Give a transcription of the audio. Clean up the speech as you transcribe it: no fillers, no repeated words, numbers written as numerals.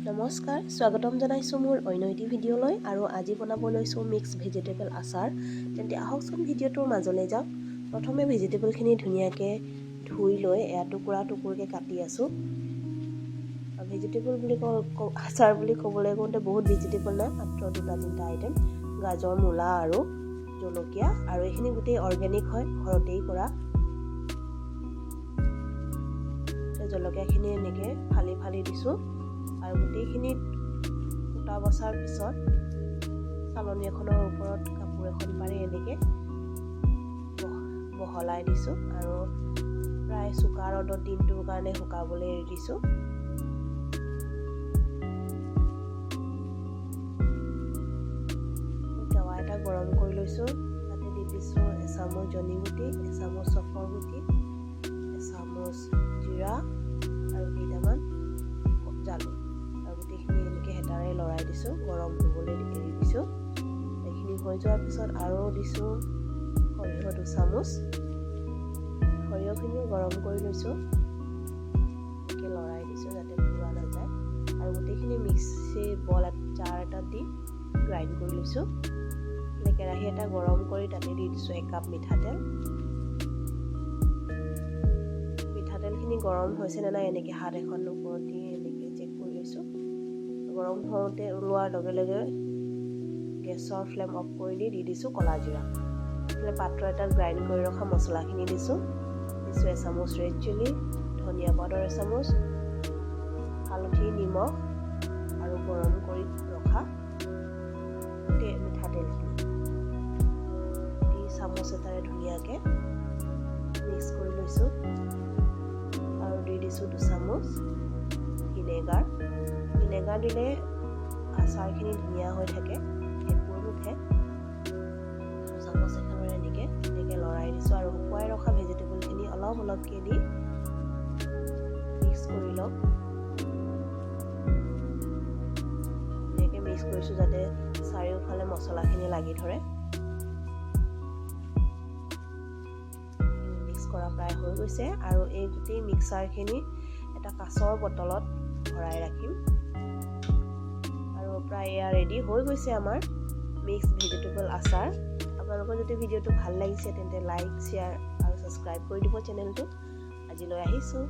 নমস্কাৰ, স্বাগতম জনাইছোঁ মোৰ অন্য এটি ভিডিঅ'লৈ। আৰু আজি বনাব লৈছোঁ মিক্স ভেজিটেবল আচাৰ। তেন্তে আহকচোন, ভিডিঅ'টোৰ মাজলৈ যাওক। প্ৰথমে ভেজিটেবলখিনি ধুনীয়াকৈ ধুই লৈ এয়া টুকুৰা টুকুৰকৈ কাটি আছোঁ। ভেজিটেবল বুলি ক আচাৰ বুলি ক'বলৈ গওঁতে বহুত ভেজিটেবল নাই, মাত্ৰ দুটা তিনিটা আইটেম, গাজৰ, মূলা আৰু জলকীয়া। আৰু এইখিনি গোটেই অৰ্গেনিক হয়, ঘৰতেই কৰা। জলকীয়াখিনি এনেকৈ ফালি ফালি দিছোঁ আৰু গোটেইখিনি কুটা বচাৰ পিছত চালনী এখনৰ ওপৰত কাপোৰ এখন পাৰি এনেকৈ বহলাই দিছোঁ আৰু প্ৰায় চোকা ৰ'দত দিনটোৰ কাৰণে শুকাবলৈ এৰি দিছোঁ। টেৱা এটা গৰম কৰি লৈছোঁ। তাতে দি দিছোঁ এচামুচ জনি গুটি, এচামুচ চফৰ গুটি, এচামুচ জিৰা আৰু কেইটামান জালুক। আৰু গোটেইখিনি এনেকৈ হেতাৰে লৰাই দিছোঁ, গৰম হ'বলৈ এৰি দিছোঁ। এইখিনি হৈ যোৱাৰ পিছত আৰু দিছোঁ সৰিয়হ 2 চামুচ। সৰিয়হখিনিও গৰম কৰি লৈছোঁ, এনেকৈ লৰাই দিছোঁ যাতে পুৰা নাযায়। আৰু গোটেইখিনি মিক্সি বল জাৰ এটাত দি গ্ৰাইণ্ড কৰি লৈছোঁ। কেৰাহী এটা গৰম কৰি তাতে দি দিছোঁ একাপ মিঠাতেল। মিঠাতেলখিনি গৰম হৈছে নে নাই এনেকৈ হাত এখন ওপৰত দি এনেকৈ চেক কৰি লৈছোঁ। গৰম হওঁতে ওলোৱাৰ লগে লগে গেছৰ ফ্লেম অফ কৰি দি দি দিছোঁ ক'লা জিৰা। এইফালে পাত্ৰ এটাত গ্ৰাইণ্ড কৰি ৰখা মছলাখিনি দিছোঁ। দিছোঁ এচামুচ ৰেড চিলি, ধনিয়া পাউডাৰ এচামুচ, হালধি, নিমখ আৰু গৰম কৰি ৰখা মিঠাতেলখিনি দি চামুচ এটাৰে ধুনীয়াকৈ মিক্স কৰি লৈছোঁ। আৰু দি দিছোঁ 2 চামুচ ভিনেগাৰ। ভিনেগাৰ দিলে আচাৰখিনি ধুনীয়া হৈ থাকে, ভেঁকুৰ নুঠে। চামুচ এখনেৰে এনেকৈ এনেকৈ লৰাই দিছোঁ আৰু শুকুৱাই ৰখা ভেজিটেবলখিনি অলপ অলপকৈ দি মিক্স কৰি লওক। ধুনীয়াকৈ মিক্স কৰিছোঁ যাতে চাৰিওফালে মছলাখিনি লাগি ধৰে। মিক্স কৰা প্ৰায় হৈ গৈছে আৰু এই গোটেই মিক্সাৰখিনি এটা কাঁচৰ বটলত ভৰাই ৰাখিম। আৰু প্ৰায় এয়া ৰেডি হৈ গৈছে আমাৰ মিক্স ভেজিটেবল আচাৰ। আপোনালোকৰ যদি ভিডিঅ'টো ভাল লাগিছে, তেন্তে লাইক, শ্বেয়াৰ আৰু ছাবস্ক্ৰাইব কৰি দিব চেনেলটো। আজিলৈ আহিছোঁ।